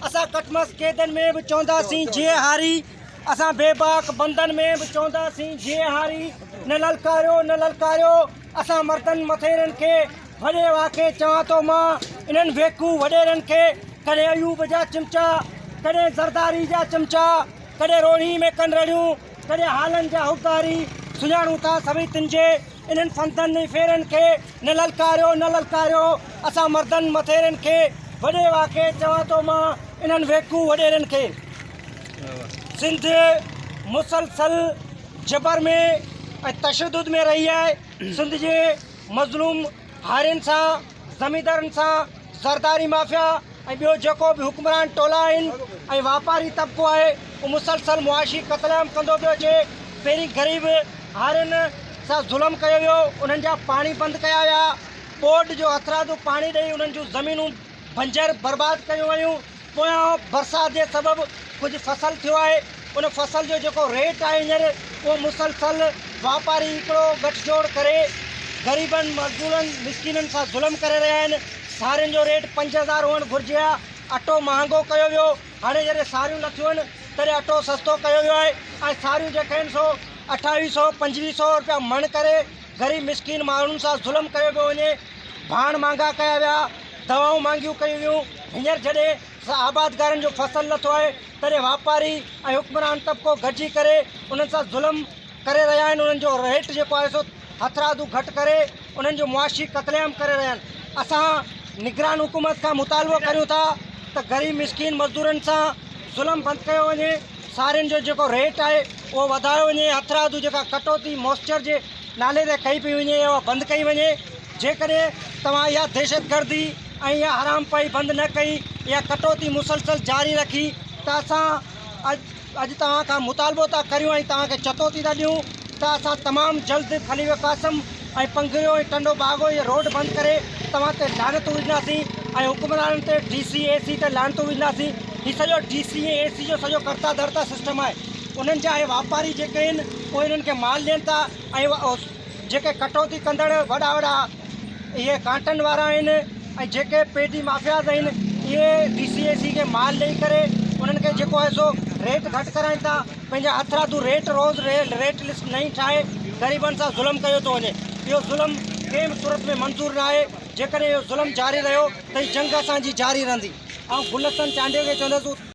اسان ڪٽمس قيدن ۾ به چونداسين جيئي هاري، اسان بيباڪ بندن ۾ به چونداسين جيئي هاري، نه للڪاريو نه للڪاريو اسان مردن مٿيرن کي، وڏي واڪي چوان ٿو مان انهن ويڪو وڏيرن کي، ڪڏهن ايوب جا چمچا، ڪڏهن زرداري جا چمچا، ڪڏهن روهڙي ۾ ڪن رڙيون، ڪڏهن هالن جا حبداري، سڃاڻون ٿا سڀئي تن جي انهن ڦندن ۽ ڦيرن کي، نه للڪاريو نه للڪاريو اسان مردن مٿيرن کي، وڏي واڪي چوان ٿو مان انهن ويڪو وڏيرن کي. سنڌ مسلسل جبر ۾ ۽ تشدد ۾ رهي آهي، سنڌ جي مظلوم هارين سان، زميندارن سان زرداري مافيا ۽ ٻيو جيڪو به حڪمران ٽولا آهن ۽ واپاري طبقو آهي اهو مسلسل معاشي قتل عام ڪندو پيو اچي پهرين غريب هارين سان ظلم ڪيو ويو انهن جا پاڻي بند ڪيا ويا ٻوڏ جو هٿرادو پاڻي ڏئي انهن جون زمينون بنجر برباد ڪيون ويون پويان برسات جي سبب ڪجهه فصل ٿيو آهي ان فصل جو جيڪو ريٽ آهي هينئر اهو مسلسل واپاري هڪڙو ڳٺ جوڙ ڪري غريبن مزدورن مسڪينن سان ظلم ڪري رهيا آهن سارين جو ريٽ 5000 هئڻ گهرجي ها اٽو مهانگو ڪيو ويو هاڻي جڏهن ساريون لٿيون آهن تڏهن اٽو سستو ڪيو ويو آهي ۽ ساريون جيڪي آهن سو اٺاويهه سو پنجويهه سو روپيا مڻ ڪري غريب مسڪين ماڻهن سان ظلم ڪيو پيو وڃي ڀاڻ مهانگا ڪيا ويا دوائون مهانگيون ڪيون ويون، هينئر جڏهن آبادگارن جو فصل لٿو آهي تڏهن واپاري ۽ حڪمران طبقو گڏجي ڪري انهن سان ظلم ڪري رهيا آهن، انهن جو ريٽ جيڪو آهي سو هٿرادو گهٽ ڪري انهن جو معاشي قتل عام ڪري رهيا آهن، اسان نگران حڪومت کان مطالبو ڪريون ٿا ته غريب مسڪين مزدورن سان ظلم بند ڪيو وڃي، سارين جو جيڪو ريٽ آهي اهو وڌايو وڃي، هٿرادو جيڪا ڪٽوتي موئسچر جي نالي تي ڪئي پئي وڃي اها بند ڪئي وڃي. جيڪڏهن توهان اها دهشتگردي ۽ اها حرامپائي بند نه ڪئي، اها ڪٽوتي مسلسل جاري رکي ته اسان اڄ توهان کان مطالبو ٿا ڪريون ۽ توهان کي چتوتي ٿا ڏيون ته اسان تمام جلد خليفه قاسم ۽ پنگريو ۽ ٽنڊو باگو اهي روڊ بند ڪري توهان تي لعنتون وجهنداسين ۽ حڪمرانن تي ڊي سي اي سي تي لعنتون وجهنداسين. هي سڄو ڊي سي ۽ اي سي جو سڄو ڪرتا ڌرتا سسٽم آهي. انهن جا اهي واپاري جيڪي آهن اهي انهن کي مال ڏين ٿا ۽ جيڪي ڪٽوتي ڪندڙ وڏا وڏا اهي ڪانٽن وارا آهن ۽ جيڪي پيڊي مافياز آهن اهي ڊي سي اي سي کي مال ڏئي ڪري انهن کي جيڪو آهي سو ريٽ گهٽ ڪرائين ٿا پنهنجا هٿرادو ريٽ روز ريٽ لسٽ نئين ٺاهي غريبن سان ظلم ڪيو ٿو وڃي اهو ظلم ڪنهن به صورت ۾ منظور نه آهي جيڪڏهن اهو ظلم جاري رهيو ته هي جنگ اسان جي جاري رهندي آئون گل حسن چانڊيو کي چوندس.